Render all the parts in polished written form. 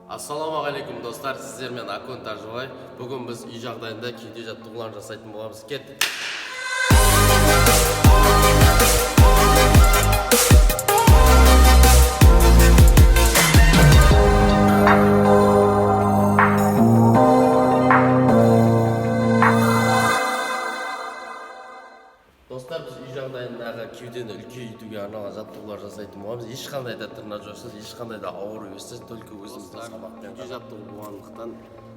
Ассалаумағалейкум, достар! Сіздермен Акон Тәжібай. Бүгін біз үй жағдайында кеуде жаттығуларын жасайтын боламыз. Кеттік! Достар, біз үй жағдайындағы кеудені үлкейтуге арналған жаттығулар жасайтын боламыз. Ешқандай да тренажерсыз, ешқандай да ауыр вессіз, только өзіміздің салмақпен. Кеуде жаттығу болғандықтан,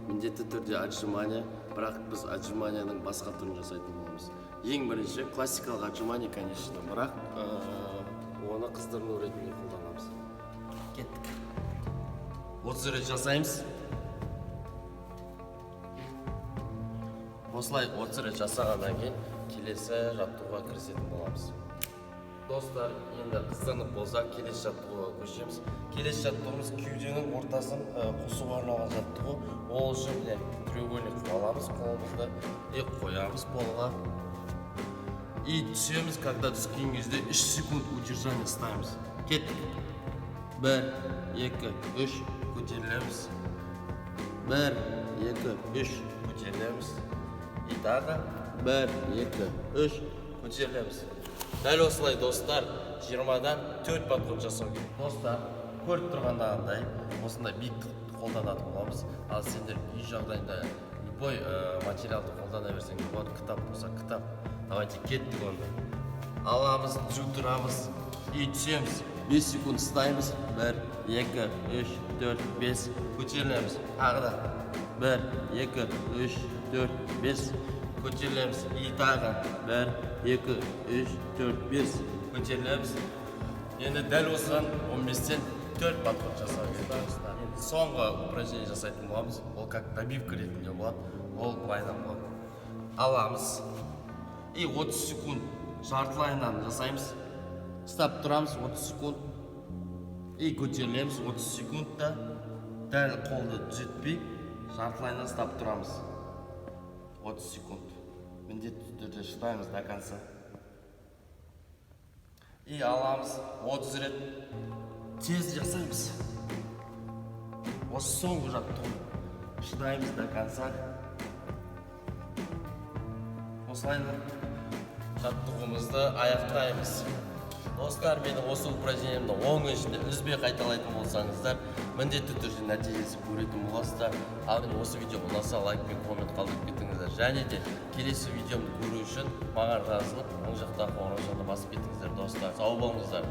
міндетті түрде отжимание, бірақ біз отжиманияның басқа түрін жасайтын боламыз. Ең бірінші классикалық отжимание, конечно, бірақ оны қыздырыну ретінде қолданамыз. Кеттік! 30 рет жасаймыз. Осылай 30 рет жасағаннан кейін келесі жаттығуға кірісетін боламыз. Достар, енді қыздырынып болсақ, келесі жаттығуға көшеміз. Келесі жаттығуымыз кеуденің ортасын қосуға арналған жаттығу. Ол үшін, міне, треугольник қылып аламыз қолымызды и қоямыз полға, и түсеміз. Когда түскен кезде 3 секунд удержание ұстаймыз. Кеттік! Бір, екі, үш, көтерілеміз. Бір, екі, үш, көтерілеміз. И тағы бір, екі, үш, көтерілеміз. Дәл осылай, достар, 20-дан төрт подход жасау керек. Достар, көріп тұрғандағындай, осындай биіктік қолданатын боламыз. Ал сендер үй жағдайында любой материалды қолдана берсеңдер болады, кітап болса, кітап. Давайте, кеттік онда! Аламыз, түзу тұрамыз и түсеміз. 5 секунд ұстаймыз. Бір, екі, үш, төрт, бес, көтерілеміз. Тағы да бір, екі, үш, төрт, бес, көтерілеміз. И тағы бір, екі, үш, төрт, бес, көтерілеміз. Енді дәл осыдан 15-тен төрт подход жасау керек. Енді соңғы упражнение жасайтын боламыз. Ол как добивка ретінде болады. Ол былайынан болады: аламыз и 30 секунд жартылайынан жасаймыз, ұстап тұрамыз 30 секунд и көтерілеміз. 30 секундта дәл қолды түзетпей, жартылайынан ұстап тұрамыз 30 секунд. Міндетті түрде шыдаймыз до конца. И аламыз, 30 рет тез жасаймыз. Осы соңғы жаттығу, шыдаймыз до конца. Осылай жаттығуымызды аяқтаймыз. Достар, менің осы упражнениемді 10 күн ішінде үзбей қайталайтын болсаңыздар, міндетті түрде нәтижесін көретін боласыздар. Ал енді осы видео ұнаса, лайк пен коммент қалдырып кетіңіздер және де келесі видеомды көру үшін маған жазылып, оң жақтағы қоңыраушаны басып кетіңіздер. Достар, сау болыңыздар!